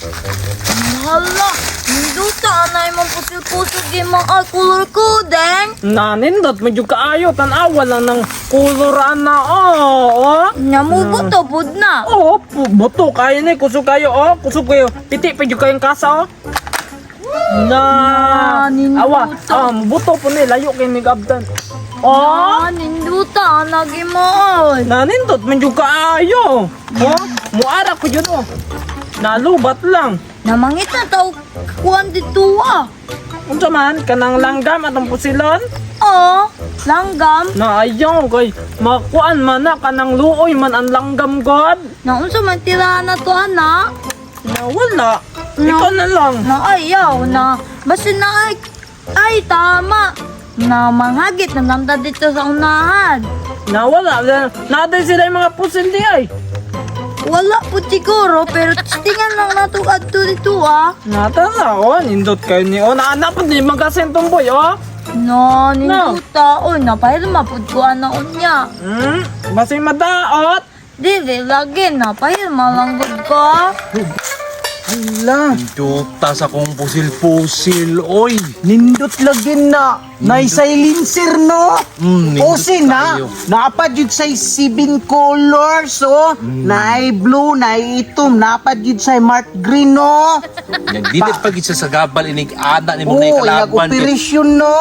Hala, nindot anay mong pusil-pusil di mga color coding. Nanindot, medyo kaayo, tanawa lang ng kuluran na, oh, oh. Namubuto pud na. Oh, buto kayo ni, kusog kayo, oh, kusog kayo. Piti, medyo kayong kasa, oh. Na, Nanindot. awa, ah, buto po ni, layo kayo ni Gabdan. Oh, Ah, ninduta anagi mo. Nanindot, medyo kaayo. Oh, muara ko yun, oh. Nalubat lang. Namangita tao kuan dito ah. Unsa man, kanang langgam atong pusilon? Oh, langgam. Na ayaw kay makuan man na kanang luoy man ang langgam god. Naunsa man tirahan na to ana? Na wala. No. Ikaw na lang. Na ayaw na. Basta na ay, ay tama. Na manghagit na namta dito sa unahan. Na wala. Natin sila yung mga pusil di ay. Wala po siguro, pero tingnan lang nato adto dito ah. Natara oh, nindot kayo ni oh. Naanak po di magasin boy oh. No, ninduta. Oy, napahirma pud ko ana unya. Basta yung madaot. Dili lagi napahirma lang gud ko. Ala, Nindota sa kong pusil-pusil, oy. Nindot lagi na. Nay silencer no. Nindot O si na, kayo. napad yun sa seven colors oh. Naay blue, naay itom, napad yun sa mark green no. Nagdilit pag isa sa gabal inig ana ni mo Oh, na inag kalaban. operation no.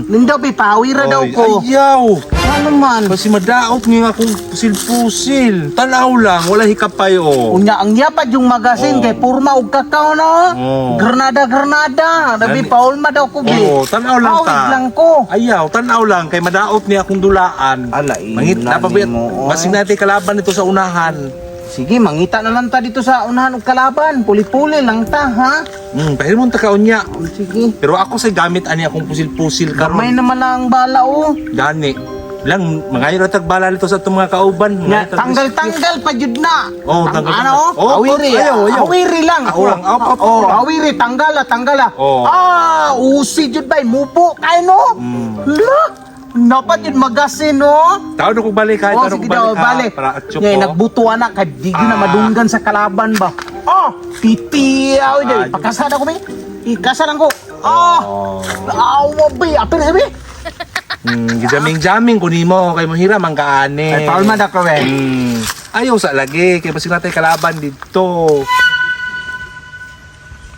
Nindaw bi pawira daw Oy, ko. Ayaw. Ano man? Kasi madaot nga akong pusil-pusil. Tanaw lang, wala hikapay oh. Unya ang yapad yung magasin Oh. kay purma og kakao no. Oh. Granada granada. Nabi Gani- paulma daw ko bi. Oo, tanaw lang Pawid ta. lang ko. Ayaw, tanaw lang kay madaot niya akong dulaan. Ala, Mangit ina na pa nimo, oy. Basig natin kalaban nito sa unahan. Sige, mangita na lang ta dito sa unahan og kalaban. Puli-puli lang ta, ha? Pahirimon ta kaunya. Sige. Pero ako sa gamit ani akong pusil-pusil Gamay karon. naman lang ang bala, oh. Gani. Lang mangayo ra tag bala nito sa atong mga kauban. Nga, Mangayo tag- tanggal-tanggal pa jud na. Oh, tanggal- Ano? Oh, Awiri. oh, ayaw, ayaw. Awiri lang. Ako lang. Op, op, Oh, op. awiri, tanggal ah, tanggal ah. Oh. Ah, usi jud bay, mubo kay no. La, dapat jud magasin no. Tawag na kong balik ha, Oh, tawag na sige kong daw, balik ha. balik. Para atsyok Ngay, ko. nagbuto na kay di gyud na Ah. madunggan sa kalaban ba. Oh, titiyaw jud. Ah, Pakasada ko bay. Ikasal ko. Ah, Oh. awa bay, apir sabi. Gijaming-jaming ko nimo kay mohira man kaani. Ay, paul man ako eh. Ayaw sa lagi kay basig natay kalaban dito.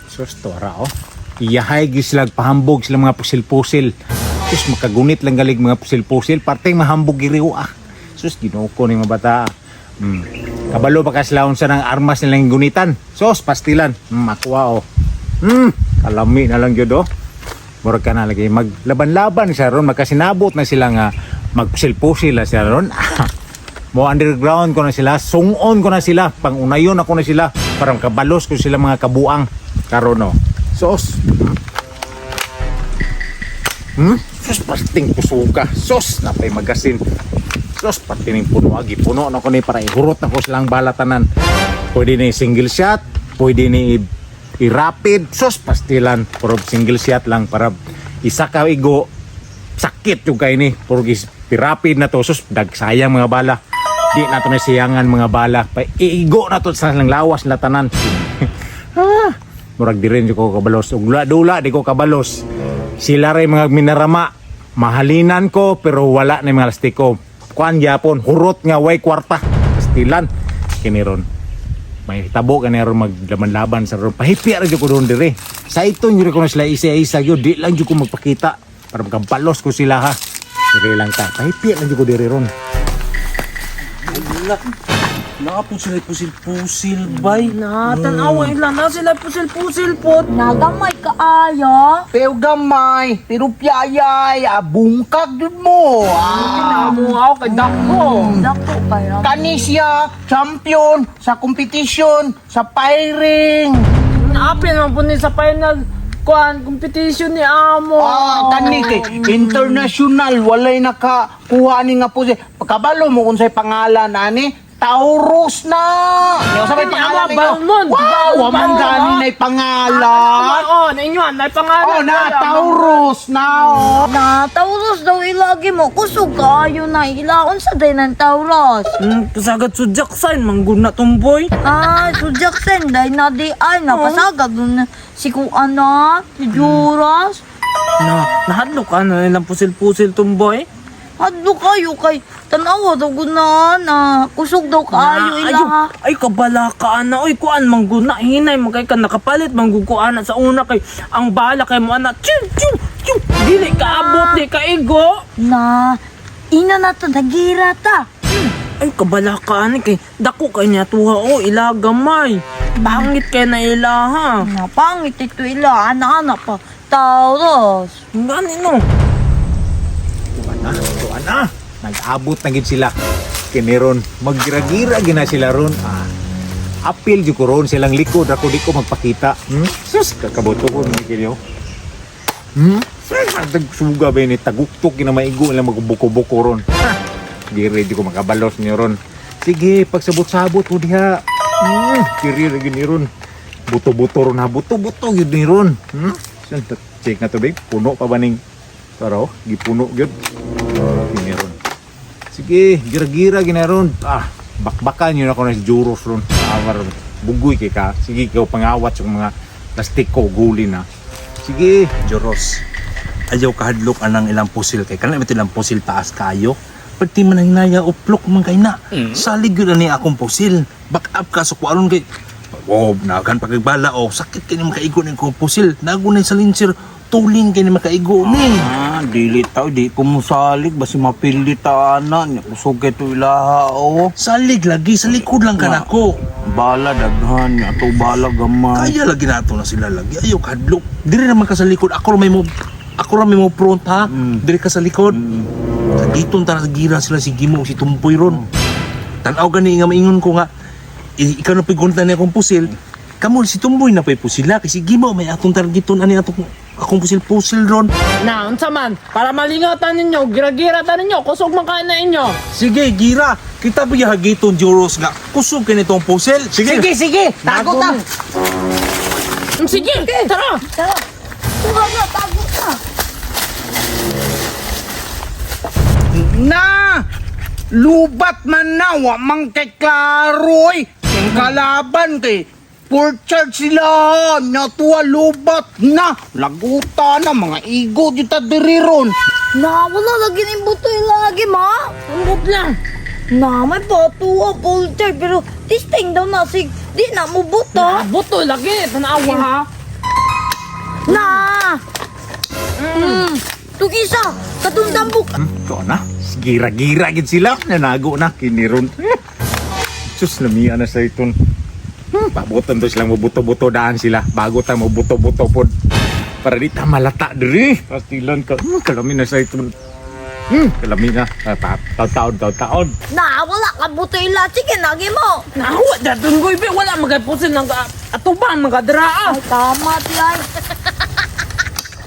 Sus, tora oh. Iyahay gyud sila pahambog sila mga pusil-pusil. Sus, makagunit lang galig mga pusil-pusil. Parteng mahambog giriw ah. Sus, Ginoo ko ni mga bata. Kabalo pa ka sila unsa ng armas nilang gunitan. Sus, pastilan. Makuha oh. Kalami na lang gyud oh. Murag ka na lagi maglaban-laban siya ron, magkasinabot na sila nga magpusil-pusil na sila ron. Mo underground ko na sila, sungon ko na sila, pangunayon ako na sila, parang kabalos ko sila mga kabuang karon no. Sos. Sos pasting pusuka. Sos napay magasin. Sos pati ning puno agi puno na ko ni para ihurot na ko silang balatanan. Pwede ni single shot, pwede ni i-rapid, sos pastilan pero single shot lang para isa ka igo sakit yung kay ni puro gis pirapid na to, sus, dagsayang mga bala, di na to na siyangan mga bala pa iigo na to sa lang lawas na tanan. Ah, murag di rin ko kabalos ug dula dula di ko kabalos sila ray mga minarama mahalinan ko pero wala na yung mga lastiko kuan gyapon hurot nga way kwarta pastilan kini ron may tabo ka na ron maglaban-laban sa ron. Pahipya ra jud ko doon dire. Sa ito jud ko na sila isa-isa gyud di lang jud ko magpakita para makabalos ko sila ha. Dire lang ta. Pahipya lang jud ko dire ron. Ala. Naa po sila pusil-pusil bay. Na, tanawa ila na sila pusil-pusil po. Nagamay kaayo. Pero gamay, pero piyayay, ah, bungkag jud mo. Ah. Kinamo ako kay dako. Dako kayo. Kani siya, champion sa competition, sa firing. Naapin naman po ni sa final kuan competition ni amo. Ah, kani kay international walay nakakuha ni nga po siya. Kabalo mo kung sa'y pangalan ani, Taurus na. Yung sa may Kani pangalan ama, ninyo. Balmond. Wow, waman Balmond. gani Nay pangalan. Oh, nainyoan, nay pangalan. Oh, na Taurus na oh. Na, Taurus daw ilagi mo. Kusog kaayo na ila. Unsa day ng Taurus? Kasagat sa Jackson, mangguna tumboy. Ah, so Jackson, day na di ay. Napasagad na si kuan na, si Juras. Na, nahadlok ka na nilang pusil-pusil tumboy. Hadlo kayo kay tanawa daw guna na kusog daw kaayo Na, ila. Ay, kabala ka ana. Oy, kuan mangguna hinay man kay ka nakapalit manggukuan sa una kay ang bala kay mo ana. Chiu chiu chiu. Dili ka abot, di ka igo. Na, ina na to, nagira ta. Ay, kabala ka ani kay dako kay niya tuha o ila gamay. Pangit kay na ila ha. Na, pangit ito ila, ana-ana pa. Taurus. Gani no. Tuan na, tuan na. Nag-abot na gid sila. Kini ron, magira-gira gina sila ron. Ah, apil jud ko ron silang likod ako di ko magpakita. Sus, kakabuto ko ni kinyo. Sus, suga ba ni taguktok gina maigo lang magbuko-buko ron. Ha, Gire di ko makabalos niyo ron. Sige, pagsabot-sabot ko diha. Kiri ra gyud ni ron. Buto-buto ron ha, buto-buto gyud ni ron. Sus, check na tubig, puno pa ba ning Pero, gipuno gyud. Giniron. Sige, gira-gira ginaron. Ah, bakbakan yun ako na si Juros ron. Awar, bugoy kay ka. Sige, ikaw pangawat sa mga plastiko, guli na. Sige. Joros. Ayaw kahadlok anang ilang pusil kay kanang ilang pusil taas kayo. Pagti man ang hinaya uplok man kay na. Salig yun ani akong pusil. Back up ka sa kuwaron kay Oh, nagan pagagbala oh, sakit kay ni makaigo ni akong pusil. Nagunay sa linsir, tulin kay ni makaigo ni. Ah, dili tao di ko musalig basi mapili ta ana nya kusog kay to ilaha oh. Salig lagi sa likod lang kanako. Bala daghan nya to bala gamay. Kaya lagi nato na sila lagi. Ayaw kahadlok. Diri naman ka sa likod. Ako ra may mo front ha. Diri ka sa likod. Kagiton ta sa gira sila si Gimo si Tumpoy ron. Tan-aw gani nga maingon ko nga ikaw na pigunta ni akong pusil. Kamo si Tumboy na pay pusila kay si Gimo may atong targeton ani atong akong pusil-pusil ron. Na, unsa man, para malingatan ninyo, gira-gira ta ninyo, kusog man kain na inyo. Sige, gira. Kita ba hagiton Juros nga kusog kay nitong pusil. Sige. Sige, sige. Tago ta. Sige, tara. Tara. Tuwa na, tago na. Na! Lubat man na, wa man kay klaro oy. Ang kalaban kay full charge sila. Nya tuwa lubat na. Laguta na mga igo dita diri ron. Na, wala lagi ng buto lagi, ma. Ambot lang. Na, may bato ah, full charge, pero testing daw na, sig, di na mo buto. Na, buto lagi, tanawa ha. Na! Tung isa, katong tambok. Tuan na. Gira-gira gid sila. Nanago na kiniron. Sus, lamia na sa iton. Pabutan to silang mabuto-buto daan sila. Bago ta mabuto-buto pod. Para di ta malata diri. Pastilan ka. Kalami na sa iton. Kalami na. Ah, Taon, taon, taon. Na, wala ka buto ila. Sige, nagi mo. Nahuwa datong goy be, wala magay pusil ng atubang mga draa. Ay, tama, tiyay.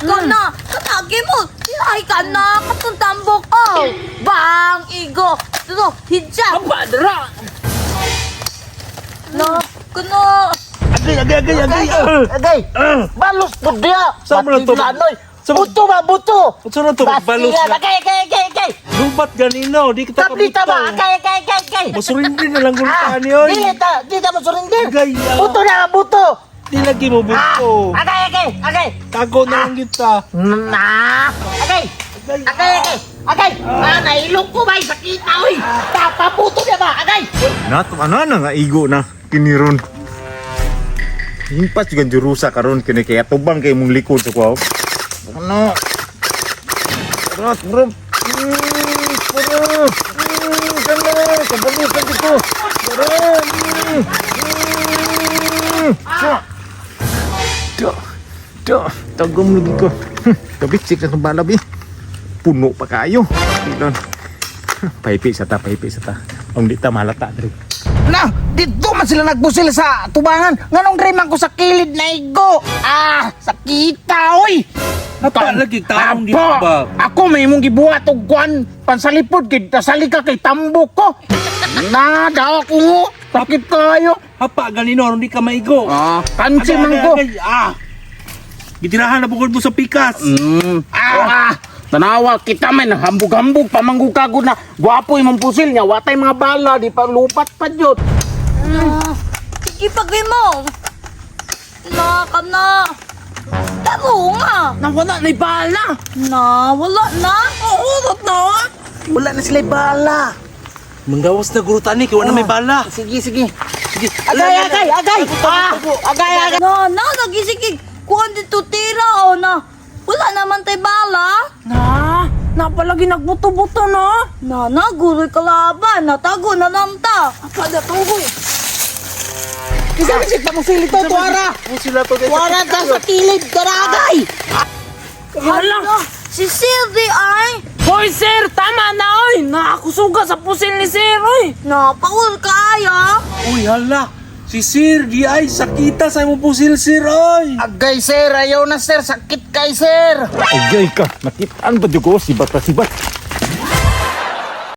Kana, katagi mo. Tiyay ka na, katong tambok. Oh, bang, igo. Ito, hidya. Aba dra. Na, kuno. Agay, agay, agay, agay. Ah. Agay. Balos pud diya. Saan mo na to? Lanoy. Saan mo- Buto ba buto? Unsa na to? Balos Bastilan. na. Agay, agay, agay, agay. Lubat ganino, di kita Tablita ba? Agay, agay, agay, agay. Masurindi na lang gultaan Ah, yun. dili ta, di ta mosurrender. Agay, ah. Buto na buto. Di lagi mo buto. Agay, agay, agay. Tago na lang kita. Na. Agay. Agay, agay. Agay. Ah, nailog ko bay sakita oy. Tapabuto na ba? Agay. Na, ano na nga igo na kiniron. Himpas juga jurusa karon kini kaya tubang kay mong likod sa kuwaw. Ano? Bro, bro. Bro. Kana, kabalusan dito. Bro. Sa. Do. Do, tagom lagi ko. Kabitsik na itong balabi. Puno pa kayo. Tilon. Pahipi sa ta, pahipi sa ta. Ang di ta mahalata diri. Na, dito man sila nagbusil sa tubangan. Nganong dre man ko sa kilid na igo. Ah, sakita oy. Hapa lagi tarong di Apo! ba? Ako may imong gibuhat og kuan pansalipod kay tasali ka kay tambok ko. Na daw ako ngo. Sakit kayo. Hapa ganino aron di ka maigo. Ah, kansi man ko. Agay, ah. Gitirahan na bukod mo sa pikas. Ah, tanawa kita man hambog-hambog pamanggukagod na gwapo imong pusil niya, watay mga bala di pa lupat pa jud. Na, sige pagay mo. Na, ka na. Tamo nga. Nawala na bala. Na, wala na. Uhurot na oh. Wala na sila bala. Manggawas na guro tani kay wala may bala. Sige, sige. Sige. Agay, agay, agay. Ah, agay, agay. Na, na, nagisigig. Kuhan dito tira o na. Wala naman tay bala. Na, napalagi nagbuto-buto no. Na, na, guro'y kalaban. Natago na lang ta. Kada tugoy. Kisa bisik pa mong silito, tuara. Tuara ta sa kilid, daragay. Hala. Si Sylvie ay. Hoy sir, tama na oy. Nakakusuga sa pusil ni sir oy. Na, paul kaya. Uy, hala. Si Sir di ay sakita sa imong pusil sir oy. Agay, sir. Ayaw na, sir. Sakit kay, sir. Agay ka, nakitaan ba ko sibat pa sibat.